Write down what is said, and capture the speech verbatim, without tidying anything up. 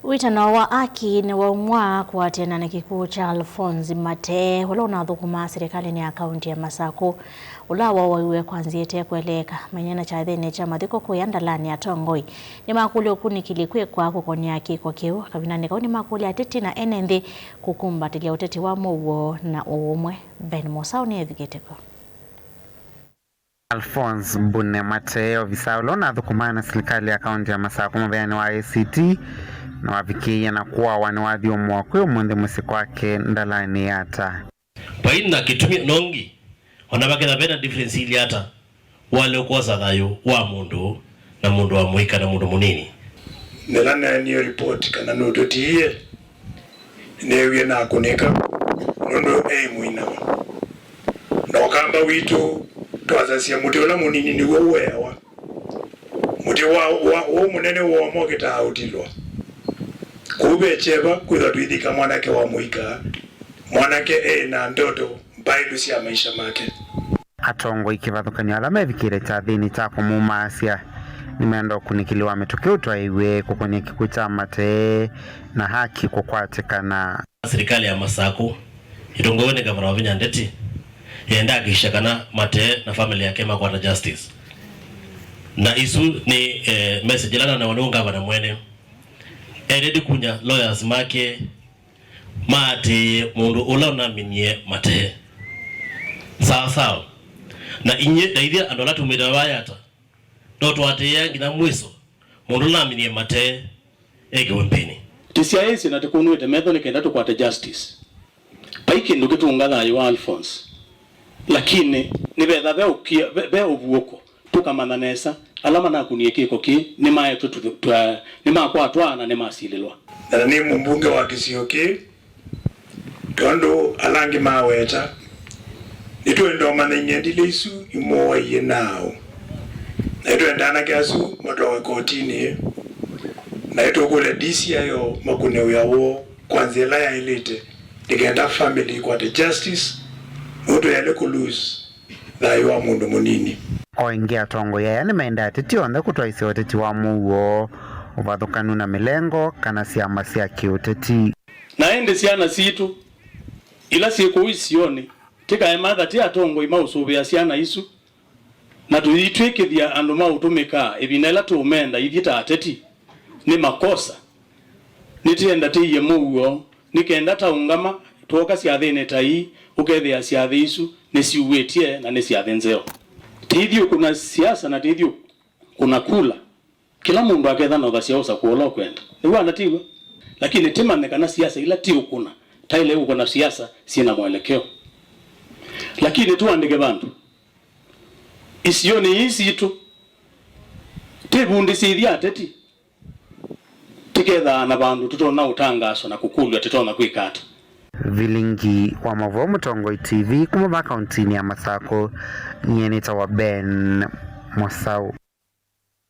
Wĩtano wa aki nĩwaumwa kũatĩana na kĩkw'ũ kya Alphonse Matee, ũla ũnathũkũmaa silikalĩnĩ ya kaunti ya Masakũ, ũla wowaiwe kwa nzĩa ĩte kũeleeka. Manyanya kyathĩnĩ kya mathiko kũya Ndalani, atongoi nĩmakũlya ũkunĩkĩli kwĩkwa kũkonea kĩko kĩu. Kavindanĩ kau nĩmakũlya ateti na ene nthĩ kũkumbatĩlya ũteti wa mũuo na ũũmwe. Ben Mosau nĩevikĩte kw'o. Alphonse Mbune Matee, ovisaa ũla ũnathũkũmaa na silikalĩ ya kaunti ya Masakũ mũvĩanĩ wa A C T, nĩwavikĩie na kũawa nĩ wathyũmũa kwĩ ũmũnthĩ mũsyĩ kwake Ndalani Yatta. Vai na kĩtumi nongi, ona vaketha vena difference ili ata, wale ũkosa thayũ wa mũndũ na mũndũ wa mũika na mũndũ mũnini. Nĩla neenie ripoti kana nũtũtiie, neewie nakũnĩka nũndũ eĩ mũinawa. Na ũkamba witũ twasasya mũtĩ ũla mũnini nĩw'o ũeawa. Mũtĩ wa, wa, ũũ mũnene woma ũkĩtaa ũtilwa. Kũu ve kyeva kwĩthwa twĩthika mwanake wa mũika, mwanake eĩ na ndoto mbaĩlu sya maisha make. Atongoi kĩvathũkany'o ala mevikĩle kyathĩnĩ kya kũmumaasya nĩmenda ũkunĩkĩli wa mĩtũkĩ ũtwaĩwe kũkonĩa kĩkw'ũ kya Matee na haki kũkwatĩkana. Silikalĩ ya Masakũ ĩtongoew'e nĩ Ngavana Wavinya Ndeti yenda akikisha kana Matee na famĩlĩ yake makwata justice. Na isu nĩ, eh, message ĩla nanewa nĩ ngavana mwene. Endete kunya lawyers make maatĩĩe mũndũ ũla ũnaminie Matee. Sawa sawa. Na inyie, na ithyĩ andũ ala tumĩte vaa Yatta, no tũatĩĩe nginya mwiso mũndũ ũla ũnaminie Matee ekĩwe mbĩnĩ. Tĩsyaĩĩsye na tũkũnw'ĩte metho nĩ kenda tũkwate justice. Vai kĩndũ kĩtũnga thayũ wa Alphonse. Lakini nĩvetha ve ũkia-, ve, ve ũvuũko. Tũkamanya nesa, ala manakunie kĩko kĩĩ nĩmaetwe tũ-, twa-, nĩmakwatwa na nĩmasilĩlwa. Na nĩ mũmbunge wa kĩsio kĩĩ, tondũ ala angĩ maweta, nĩtwenda ũmanya ing'endilĩ isu imũaie naaũ. Na nĩtwenda anake asu matwawe kotinĩ, na nĩtũkũlya D C I O makũne wĩa woo kwa nzĩa ĩla yaĩlĩte, nĩ kenda family ĩkwate justice, nũndũ yaĩle kũ lose thayũ wa mũndũ mũnini. O ĩngĩ, atongoi aya nĩmaendaa ateti onthe kũtwaĩsya ũteti wa mũuo, ũvathũkanu na mĩlengo kana syama sya kĩũteti. Na ĩndĩ syana sitũ ila syĩ kũu isionĩ, tĩkaematha tĩ atongoi maũsũvĩa syana isu, na tũyĩtw'ĩkĩthya andũ maũtũmĩkaa ĩvinda ĩla tũũmenda ithyĩ ta ateti. Nĩ makosa. Nĩtĩenda tĩie mũuo, nĩ kenda taũngama, twooka syathĩnĩ ta ii, ũkethĩa syathĩ isu nĩsiuĩtye na nĩ syathĩ nzeo. Tĩithyĩ ũkũna siasa na tĩithyĩ ũkũna kula. Kĩla mũndũ aketha na ũthasya ũsakũa ũla ũkwenda. Nĩw'o ana tiw'o? Lakini tĩmanye kana siasa ila tiũkũna, taĩle kũkũna siasa syĩ na mwelekeo. Lakini tũandĩke vandũ. Isionĩ ii sitũ, tĩvundĩsye ithyĩ ateti, tĩkethaa na vandũ tũtonya ũtangaaswa na kũkũlw'a tũtonya kwĩka ata. Vilingi wa maũvoo Mũtongoi T V kuma vaa kauntinĩ ya Masakũ, nyie nĩtawa Ben Mũsaũ.